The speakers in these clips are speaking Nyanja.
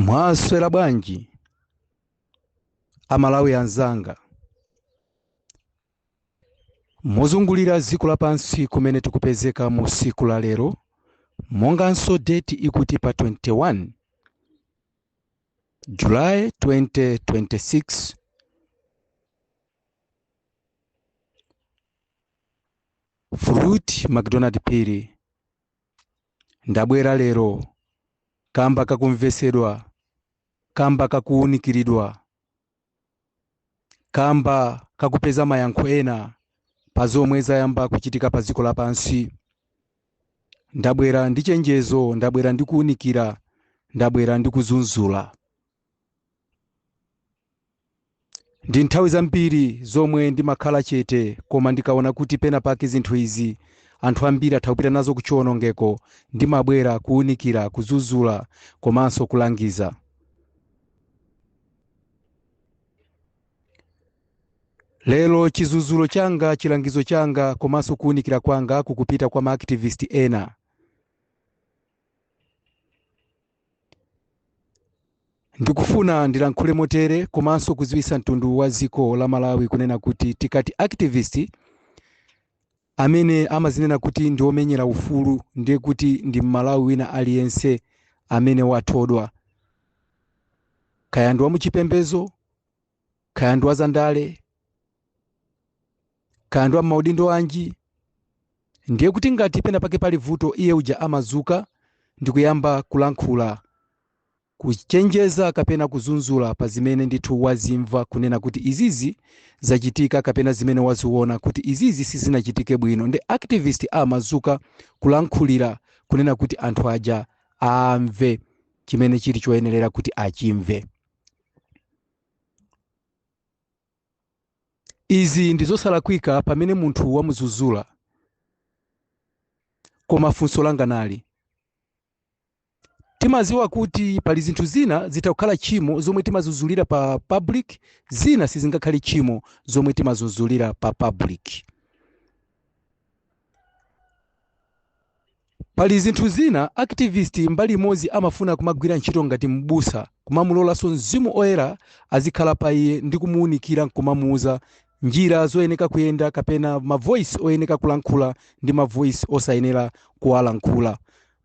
Mwaswera bwanji Amalawi anzanga mozungulira dziko lapansi kumene tikupezeka mu tsiku la lero, monganso date ikuti pa 21 July 2026. Fruit McDonald Phiri ndabwera lero kamba kakumvesedwa, kamba kakuwunikiridwa, kamba kakupeza mayankho ena pa zomwe zayamba kuchitika pa dziko lapansi. Ndabwera ndi chenjezo, ndabwera ndi kuwunikira, ndabwera ndi kudzudzula. Ndi nthawi zambiri zomwe ndimakhala chete, koma ndikaona kuti pena pake zinthu izi anthu ambiri atha kupita nazo kuchiwonongeko, ndimabwera kuwunikira, kudzudzula komanso kulangiza. Lero chidzudzulo changa, chilangizo changa komanso kuwunikira kwanga kukupita kwa maactivist ena. Ndikufuna ndilankhule motere komanso kudziwitsa mtundu wa dziko la Malawi kunena kuti tikati activist amene amazinena kuti ndi omenyera ufulu, ndiye kuti ndi Mmalawi wina aliyense amene wathodwa, kaya ndi wamuchipembedzo, kaya ndi wazandale, kaya ndi wa maudindo anji. Ndiye kuti ngati pena pake pali vuto, iye uja amazuka ndi kuyamba kulankhula, kuchenjeza kapena kudzudzula pa zimene ndithu wazimva kunena kuti izizi zachitika, kapena zimene waziona kuti izizi sizinachitike bwino. Ndi activist amazuka kulankhulira kunena kuti anthu aja amve chimene chili choyenerera kuti achimve. Izi ndi zosalakwika pamene munthu wamudzudzula, koma funso langa nali: timaziwa kuti pali zinthu zina zitakhala tchimo zomwe timazuzulira pa public, zina sizingakhale tchimo zomwe timazuzulira pa public. Pali zinthu zina activist mbali imodzi amafuna kumagwira ntchito ngati mbusa, kumamulolanso Mzimu Oyera azikhala pa iye ndi kumuwunikira, nkumamuuza njira zoyeneka kuyenda, kapena mavoice oyeneka kulankhula ndi mavoice osayenera kuwalankhula,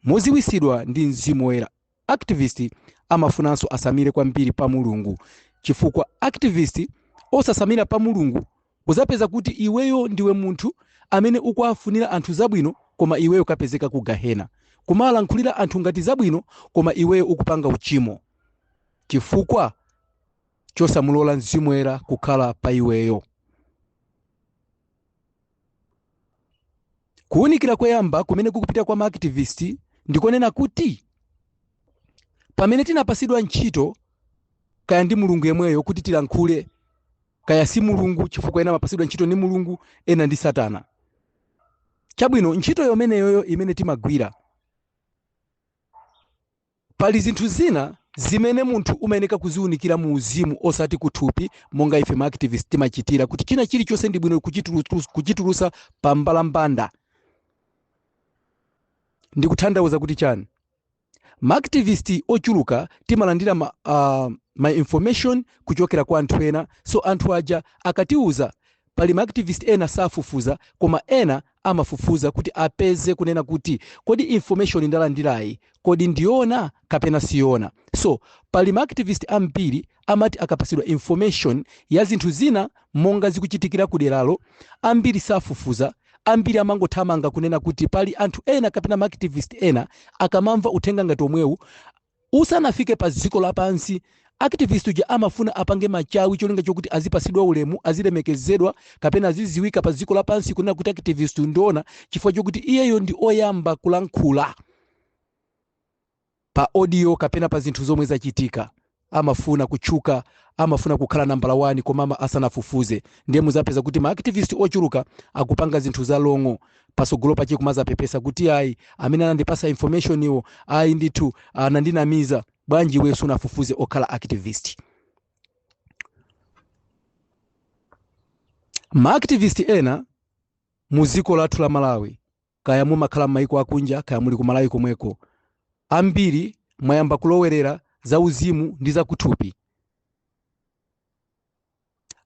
moziwisidwa ndi Mzimu Oyera. Activist amafunanso asamire kwambiri pa Mulungu, chifukwa activist osasamira pa Mulungu uzapeza kuti iweyo ndiwe munthu amene ukuwafunira anthu zabwino, koma iweyo ukapezeka ku gahena, kumalankhulira anthu ngati zabwino, koma iweyo ukupanga uchimo chifukwa chosamulola Mzimu Oyera kukhala pa iweyo. Kuwunikira koyamba kumene kukupita kwa maactivist ndikonena kuti pamene tinapasidwa ntchito, kaya ndi Mulungu yemweyo kuti tilankhule, kaya si Mulungu, chifukwa ena amapasidwa ntchito ndi Mulungu, ena ndi Satana. Chabwino, ntchito yomeneyoyo imene timagwira, pali zinthu zina zimene munthu umayeneka kuziwunikira mu uzimu, osati kuthupi monga ife maactivist timachitira, kuti china chilichonse ndi bwino kuchitulusa pa mbalambanda. Ndikutanthauza kuti chani? Maactivist ochuluka timalandira ma information kuchokera kwa anthu ena. So anthu aja akatiuza, pali maactivist ena safufuza, koma ena amafufuza kuti apeze kunena kuti kodi information ndalandirayi kodi ndiyona kapena siyona. So pali maactivist ambiri amati akapasidwa information ya zinthu zina monga zikuchitikira kuderalo, ambiri safufuza, ambiri amangothamanga kunena kuti pali anthu ena kapena maactivist ena akamamva uthenga ngati omwewu usanafike pa dziko lapansi, activist uja amafuna apange machawi, cholinga chokuti azipasidwa ulemu, azilemekezedwa kapena aziziwika pa dziko lapansi kunena kuti activist ndiona, chifukwa chokuti iyeyo ndi oyamba kulankhula pa audio kapena pa zinthu zomwe zachitika. Amafuna kutchuka, amafuna kukhala nambala 1, koma asanafufuze. Ndiye muzapeza kuti maactivist ochuluka akupanga zinthu za wrong, pasogolo pache kumazapepesa kuti ayi, amene anandipasa information iwo ayi ndithu anandinamiza. Bwanji iwe sunafufuze okhala activist? Maactivist ena mu dziko lathu la Malawi, kaya mumakhala m'mayiko akunja, kaya muli ku Malawi komweko, ambiri mwayamba kulowerera Zauzimu ndi zakuthupi.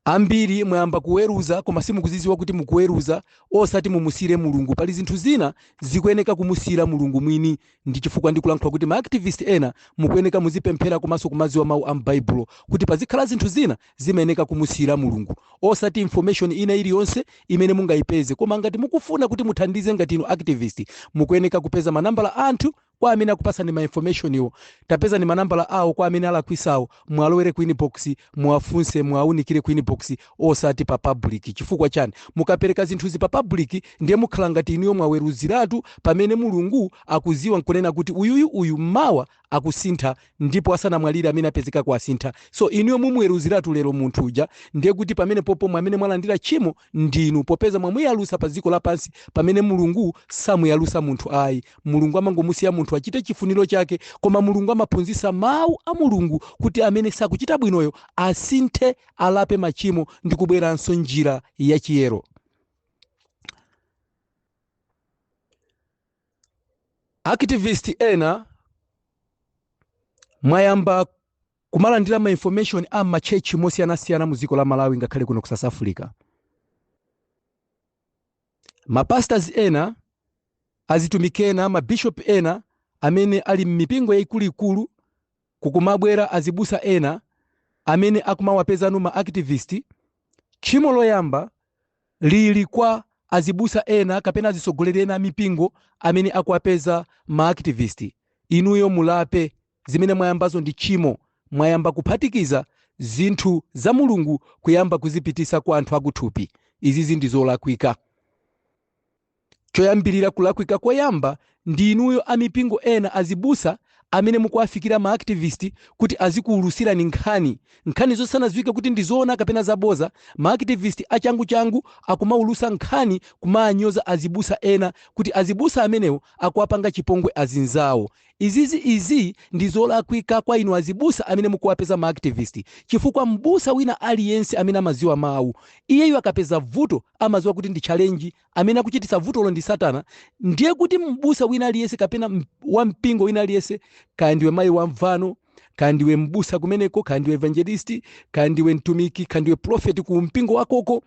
Ambiri mwayamba kuweruza koma simukuziziwa kuti mukuweruza. Osati mumusire Mulungu. Pali zinthu zina zikuyeneka kumusira Mulungu mwini. Ndi chifukwa ndikulankhula kuti ma activist ena mukuyeneka muzipemphera komanso kumaziwa mawu a m'Baibulo, kuti pazikhala zinthu zina zimayeneka kumusira Mulungu, osati information ina iliyonse imene mungayipeze. Koma ngati mukufuna kuti muthandize ngati inu activist, mukuyeneka kupeza manambala anthu kwa amene akupasani ma information iwo. Tapezani manambala awo kwa amene alakwisawo, mwalowere ku inbox, muwafunse, muwaunikire ku inbox, osati pa public. Chifukwa chani? Mukapereka zinthuzi pa public, ndiye mukhala ngati inuyo mwaweruziratu, pamene Mulungu akuziwa nkunena kuti uyuyu uyu mmawa akusintha, ndipo asanamwalire amene apezeka kuasintha. So inuyo mumuweruziratu lero munthu uja, ndiye kuti pamene popo mwamene mwalandira tchimo ndinu, popeza mwamuyalusa pa dziko lapansi, pamene Mulungu samuyalusa munthu ayi. Mulungu amangomusiya munthu achite chifuniro chake, koma Mulungu amaphunzitsa mawu a Mulungu kuti amene sakuchita bwinoyo asinthe, alape machimo ndi kubweranso njira yachiyero. Activist ena mwayamba kumalandira ma information a machechi mosiyanasiyana mu dziko la Malawi, ngakhale kuno ku South Africa. Mapastors ena, azitumiki ena, mabishop ena amene ali m'mipingo yaikuluikulu, kukumabwera azibusa ena amene akumawapezanu ma activist. Tchimo loyamba lili kwa azibusa ena kapena azitsogoleri ena a mipingo amene akuwapeza ma activist. Inuyo mulape. Zimene mwayambazo ndi tchimo. Mwayamba kuphatikiza zinthu za Mulungu kuyamba kuzipitisa kwa anthu akuthupi. Izizi ndi zolakwika. Choyambirira, kulakwika koyamba ndi inuyo amipingo ena, azibusa amene mukuwafikira ma activist kuti azikuulusirani nkhani, nkhani zosanadziwike kuti ndi zoona kapena zaboza. Ma activist achanguchangu akumaulusa nkhani kumaanyoza azibusa ena, kuti azibusa amenewo akuwapanga chipongwe azinzawo. Izizi, izi ndi zolakwika kwa inu azibusa amene mukuwapeza ma activist, chifukwa mbusa wina aliyense amene amaziwa mawu, iyeyo akapeza vuto amaziwa kuti ndi challenge, amene akuchititsa vutolo ndi Satana. Ndiye kuti mbusa wina aliyense kapena wampingo wina aliyense, kaya ndiwe mayi wamvano, kaya ndiwe mbusa kumeneko, kaya ndiwe evangelist, kaya ndiwe mtumiki, kaya ndiwe prophet ku mpingo wakoko,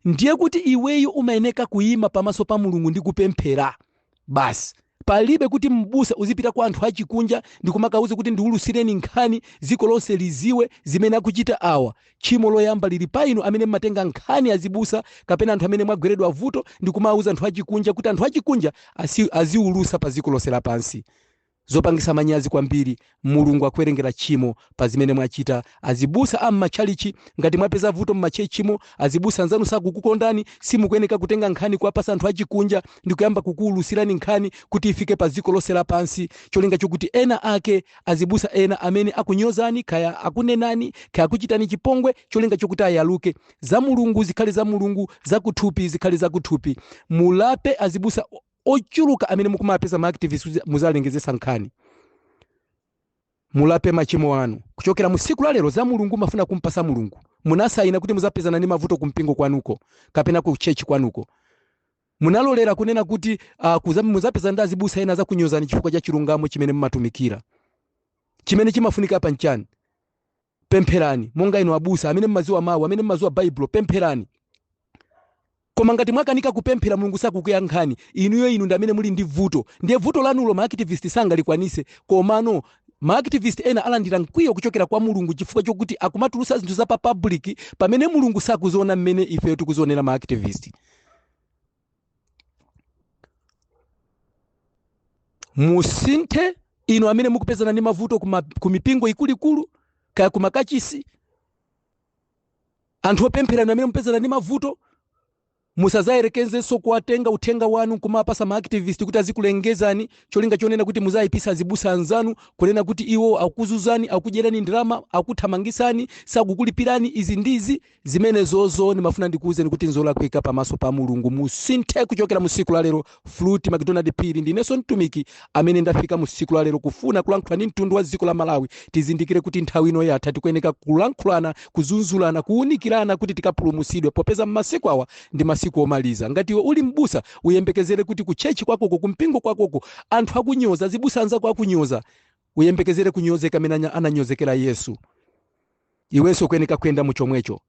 ndiye kuti iweyo umayeneka kuyima pamaso pa Mulungu ndi kupemphera basi. Palibe kuti mbusa uzipita kwa anthu achikunja ndikumakauza kuti ndiulusireni nkhani, dziko lonse liziwe zimene akuchita awa. Tchimo loyamba lili pa inu amene mmatenga nkhani, azibusa kapena anthu amene mwagweredwa vuto, ndikumauza anthu achikunja kuti anthu achikunja aziulusa pa dziko lonse lapansi. Zopangisa manyazi kwambiri. Mulungu akuwerengera tchimo pa zimene mwachita, azibusa a m'matchalichi. Ngati mwapeza vuto m'matchechimo, azibusa anzanu sakukukondani, simukuyeneka kutenga nkhani kuwapasa anthu achikunja ndi kuyamba kukuulusirani nkhani kuti ifike pa dziko lonse lapansi, cholinga chokuti ena ake azibusa ena amene akunyozani, kaya akunenani, kaya akuchitani chipongwe, cholinga chokuti ayaluke. Za Mulungu zikhale za Mulungu, zakuthupi zikhale zakuthupi. Mulape, azibusa ochuluka amene mukumapeza ma activist muzalengezesa nkhani. Mulape machimo anu kuchokera mu siku la lero. Za Mulungu mafuna kumpasa Mulungu. Munasayina kuti muzapezana ndi mavuto kumpingo kwanuko kapena ku church kwanuko. Munalolera kunena kuti muzapeza ndi azibusa ena zakunyozani chifukwa cha chilungamo chimene mumatumikira. Chimene chimafunika pa nchani? Pempherani. Monga inu abusa amene mmaziwa mawu, amene mmaziwa Baibulo, pempherani. Koma ngati mwakanika kupemphera, Mulungu sakukuyankhani inuyo, inu ndi amene muli ndi vuto. Ndiye vuto lanulo ma activist sangalikwanise. Komano ma activist ena alandira mkwiyo kuchokera kwa Mulungu chifukwa chokuti akumatulusa zinthu za pa public pamene Mulungu sakuziona mmene ifeyo tikuzionera ma activist. Musinthe, inu amene mukupezana ndi mavuto ku mipingo ikuluikulu kaya kumakachisi. Anthu opemphera, inu amene mupezana ndi mavuto, musazayerekezenso kuwatenga uthenga wanu kumapasa ma activist kuti azikulengezani, cholinga chonena kuti muzayipisa azibusa anzanu, kunena kuti iwo akuzuzani, akudyerani ndalama, akuthamangisani, sakukulipirani, izi ndizi zimene zozo. Ndimafuna ndikuwuzeni kuti nzolakwika pamaso pa Mulungu. Musinthe kuchokera mu siku la lero. Fruit McDonald Phiri, ndinenso mtumiki amene ndafika mu siku la lero kufuna kulankhula ndi mtundu wa dziko la Malawi. Tizindikire kuti nthawi ino yatha. Tikuyeneka kulankhulana, kuzunzulana, kuwunikirana kuti tikapulumutsidwe, popeza mmasiku awa ndi masiku omaliza. Ngati iwe uli mbusa, uyembekezere kuti ku church kwakoko, kumpingo kwakoko, anthu akunyoza, azibusa anzako akunyoza. Uyembekezere kunyozeka amene ananyozekera Yesu. Iwenso ukuyeneka kuyenda muchomwecho,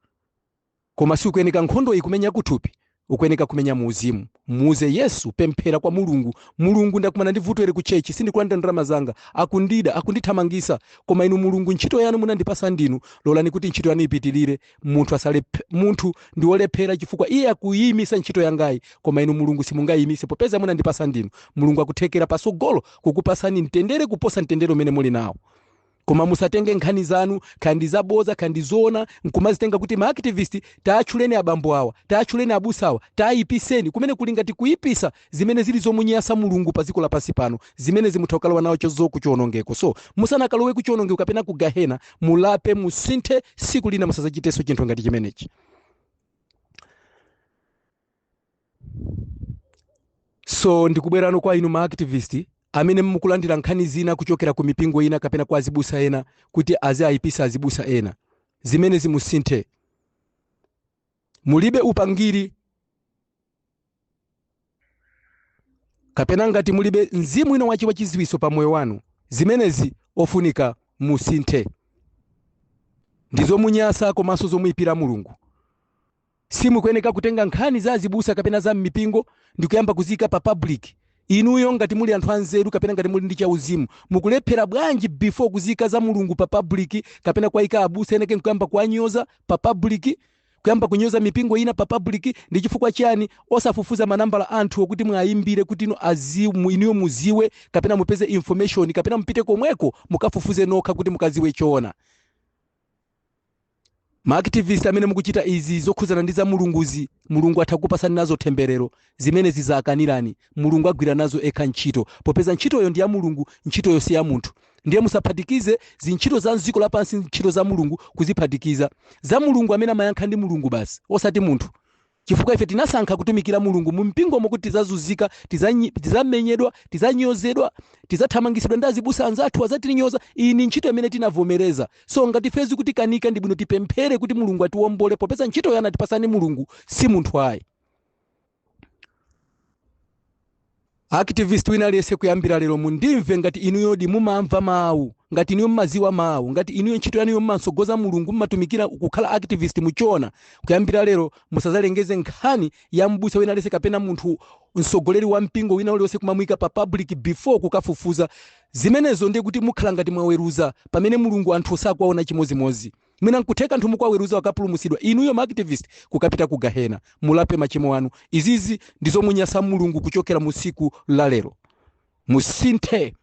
koma sikuyeneka nkhondo ikumenya kuthupi, ukuyeneka kumenya muuzimu. Muuze Yesu, pemphera kwa Mulungu: "Mulungu, ndakumana ndi vuto ili ku church, sindikulandira ndalama zanga, akundida, akundithamangisa, koma inu Mulungu, ntchito yanu munandipasa ndinu, lolani kuti ntchito yanu ipitirire. Munthu asale, munthu ndi wolephera chifukwa iye akuyimisa ntchito yangayi, koma inu Mulungu simungayimise popeza munandipasa ndinu." Mulungu akuthekera pasogolo kukupasani mtendere kuposa mtendere umene muli nawo. Koma musatenge nkhani zanu, kandi zaboza kandi zoona, nkumazitenga kuti ma activist taatchuleni abambo awa, taatchuleni abusa awa, taayipiseni. Kumene kuli ngati kuyipisa zimene zili zomunyasa Mulungu pa dziko lapansi pano, zimene zimutha kukalowa nawo chozo kuchiwonongeko. So musanakalowe kuchiwonongeko kapena ku gahena, mulape, musinthe, siku lina musazachitenso chinthu ngati chimenechi. So ndikubwerano kwa inu ma activist amene mukulandira nkhani zina kuchokera ku mipingo ina kapena kwa azibusa ena kuti aziayipisa azibusa ena, zimene zimusinthe. Mulibe upangiri kapena ngati mulibe mzimu ino wachi wachiziwiso pa moyo wanu, zimenezi ofunika musinthe. Ndizomunyasa komanso zomuyipira Mulungu. Simukuyeneka kutenga nkhani za azibusa kapena za mmipingo ndikuyamba kuziyika pa public. Inuyo ngati muli anthu anzeru kapena ngati muli ndi chauzimu, mukulephera bwanji before kuziyika za Mulungu pa public kapena kuwayika abusa eneke nkuyamba kuwanyoza pa public, kuyamba kunyoza mipingo ina pa public? Ndi chifukwa chiyani osafufuza manambala anthu okuti mwayimbire kuti inu inuyo muziwe kapena mupeze information, kapena mupite komweko mukafufuze nokha kuti mukaziwe choona? Ma activist amene mukuchita izi zokhuzana ndi za Mulunguzi, Mulungu atha kukupasani nazo temberero. Zimene zizakanirani, Mulungu agwira nazo ekha ntchito, popeza ntchitoyo ndi ya Mulungu, ntchitoyo si ya munthu. Ndiye musaphatikize zintchito za mdziko lapansi, ntchito za Mulungu kuziphatikiza. Za Mulungu, amene amayankha ndi Mulungu basi, osati munthu, chifukwa ife tinasankha kutumikira Mulungu mu mpingomo kuti tizazunzika, tizamenyedwa, tizanyozedwa, tizathamangisidwa ndi azibusa anzathu, azatinyoza. Iyi ni ntchito imene tinavomereza. So ngati ifezi kuti kanika, ndi bwino tipemphere kuti Mulungu atiwombole, popeza ntchitoyo anatipasani Mulungu, si munthu ayi. Activist wina aliyense, kuyambira lero mundimve, ngati inuyodi mumamva mawu, ngati inuyo mmaziwa mawu, ngati inuyo ntchito yanuyo mmansogoza Mulungu, mmatumikira kukhala activist muchona, kuyambira lero musazalengeze nkhani ya mbusa wina aliyense kapena munthu mtsogoleri wa mpingo wina uliwonse kumamuyika pa public before kukafufuza. Zimenezo ndiye kuti mukhala ngati mwaweruza pamene Mulungu anthu sakuwaona chimozimozi. Mwina nkutheka anthu mukuwaweruza wakapulumutsidwa, inuyo ma activist kukapita ku gahena. Mulape machimo anu. Izizi ndizomunyasa Mulungu. Kuchokera mu siku la lero musinthe.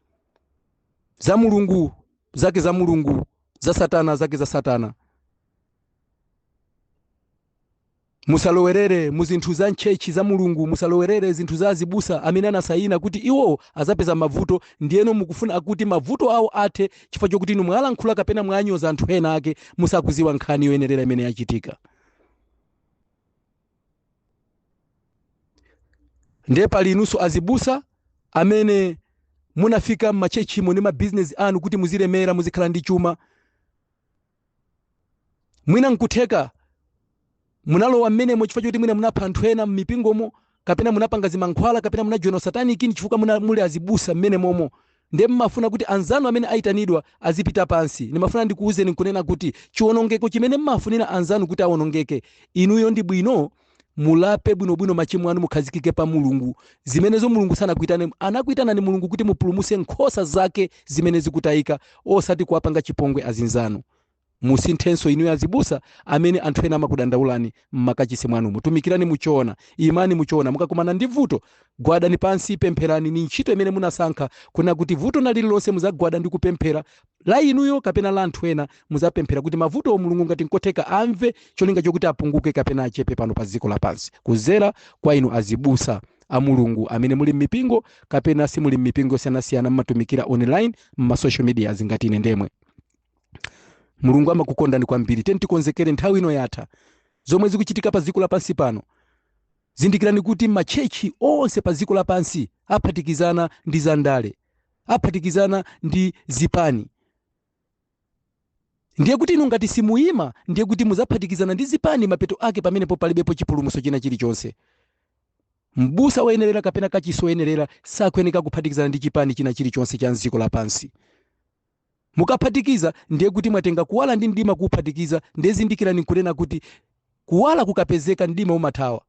Za Mulungu zake za Mulungu, za Satana zake za Satana. Musalowerere mu zinthu za ntchechi za Mulungu, musalowerere zinthu za azibusa amene anasayina kuti iwo azapeza mavuto, ndiyeno mukufuna akuti mavuto awo athe chifukwa chokuti inu mwalankhula kapena mwanyoza anthu ena ake musakuziwa nkhani yoyenerera imene yachitika. Ndiye pali inunso azibusa amene munafika m'machechimo ndi mabizinesi anu kuti muzilemera, muzikhala ndi chuma. Mwina nkutheka munalowa mmenemo chifukwa choti mwina munapha anthu ena m'mipingomo, kapena munapanga zimankhwala, kapena munajoina satanic, ndi chifukwa muli azibusa mmene momo, ndiye mmafuna kuti anzanu amene ayitanidwa azipita pansi. Ndimafuna ndikuwuzeni nkunena kuti chiwonongeko chimene mmafunira anzanu kuti awonongeke, inuyo ndi bwino mulape bwinobwino machimo anu, mukhazikike pa Mulungu. Zimenezo Mulungu sanakuitane. Anakuitanani Mulungu kuti mupulumuse nkhosa zake zimene zikutayika, osati kuwapanga chipongwe azinzanu. Musinthenso inuyo azibusa amene anthu ena amakudandaulani m'makachisi mwanumo. Tumikirani muchoona, imani muchoona. Mukakumana ndi vuto, gwadani pansi, pempherani. Ni ntchito imene munasankha kuna kuti vuto na lililonse muzagwada ndi kupemphera, la inuyo kapena la anthu ena, muzapemphera kuti mavuto Mulungu ngati nkotheka amve, cholinga chokuti apunguke kapena achepe pano pa dziko lapansi kuzera kwa inu azibusa a Mulungu amene muli m'mipingo kapena simuli m'mipingo yosiyanasiyana, mmatumikira online m'ma social media ngati ine ndemwe. Mulungu amakukondani kwambiri. Tiyeni tikonzekere, nthawi ino yatha. Zomwe zikuchitika pa dziko lapansi pano, zindikirani kuti matchechi onse pa dziko lapansi aphatikizana ndi zandale, aphatikizana ndi zipani. Ndiye kuti inu ngati simuyima, ndiye kuti muzaphatikizana ndi zipani, mapeto ake pamenepo palibepo chipulumutso china chilichonse. Mbusa woyenerera kapena kachisi woyenerera sakuyeneka kuphatikizana ndi chipani china chilichonse cha mdziko lapansi. Mukaphatikiza, ndiye kuti mwatenga kuwala ndi mdima kuuphatikiza. Ndiye zindikirani nkunena kuti kuwala kukapezeka, mdima umathawa.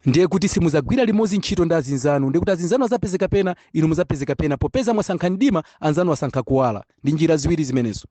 Ndiye kuti simuzagwira limodzi ntchito ndi azinzanu. Ndiye kuti azinzanu azapezeka pena, inu muzapezeka pena, popeza mwasankha mdima, anzanu asankha kuwala. Ndi njira ziwiri zimenezo.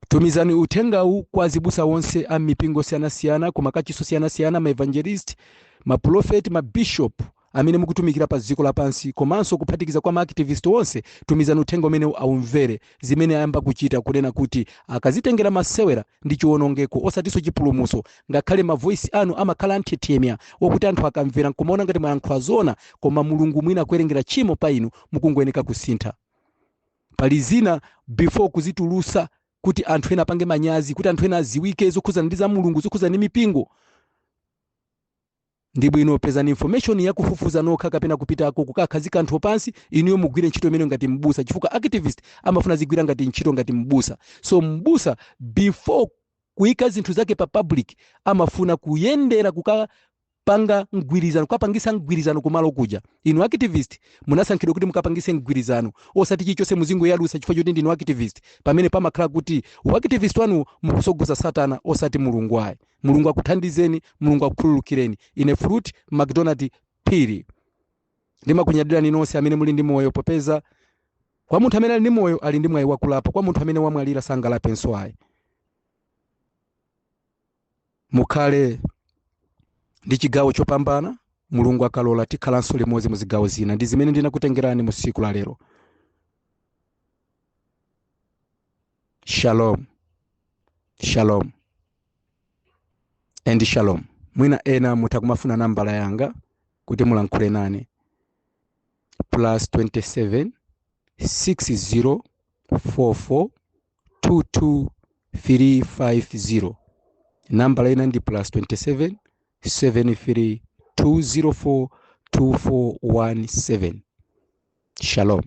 Tumizani uthengawu kwa azibusa onse a mipingo osiyanasiyana, ku makachisi osiyanasiyana, maevangelist, maprofeti, mabishop amene mukutumikira pa dziko lapansi, komanso kuphatikiza kwa maactivist onse. Tumizani uthenga umene aumvere zimene ayamba kuchita, kunena kuti akazitengera masewera ndi chiwonongeko, osatinso chipulumutso. Ngakhale mavoisi anu amakhala anthethemya wokuti anthu akamvera nkumaona ngati mwayankhula zona, koma Mulungu mwina akuwerengera tchimo pa inu, mukungoyeneka kusintha. Pali zina before kuzitulusa kuti anthu ena apange manyazi, kuti anthu ena aziwike zokhuzana ndi za Mulungu, zokhuzana ndi mipingo, ndi bwino pezani information yakufufuza nokha, kapena kupitako kukakhazika anthu pansi, inuyo mugwire ntchito imene ngati mbusa, chifukwa activist amafuna zigwira ngati ntchito ngati mbusa. So mbusa before kuyika zinthu zake pa public amafuna kuyendera kukapanga mgwirizano, kukapangisa mgwirizano kumalo kuja. Inu activist munasankhidwa kuti mukapangise mgwirizano, osati chilichonse muzingoyalusa chifukwa choti ndinu activist. Pamene pamakhala kuti uactivist wanu mukusogoza Satana, osati Mulungu ayi. Mulungu akuthandizeni, Mulungu akukhululukireni. Ine Fruit McDonald Phiri ndimakunyadirani nonse amene muli ndi moyo, popeza kwa munthu amene ali ndi moyo ali ndi mwayi wakulapa, kwa munthu amene wamwalira sangalapenso ayi. Mukhale ndi chigawo chopambana. Mulungu akalola tikhalanso limodzi mu zigawo zina ndi zimene ndinakutengerani mu tsiku la lero. Shalom, shalom and shalom. Mwina ena mutha kumafuna nambala yanga kuti mulankhule nane: plus 27 60 44 22 350. Nambala ina ndi plus 27 73 204 2417. Shalom.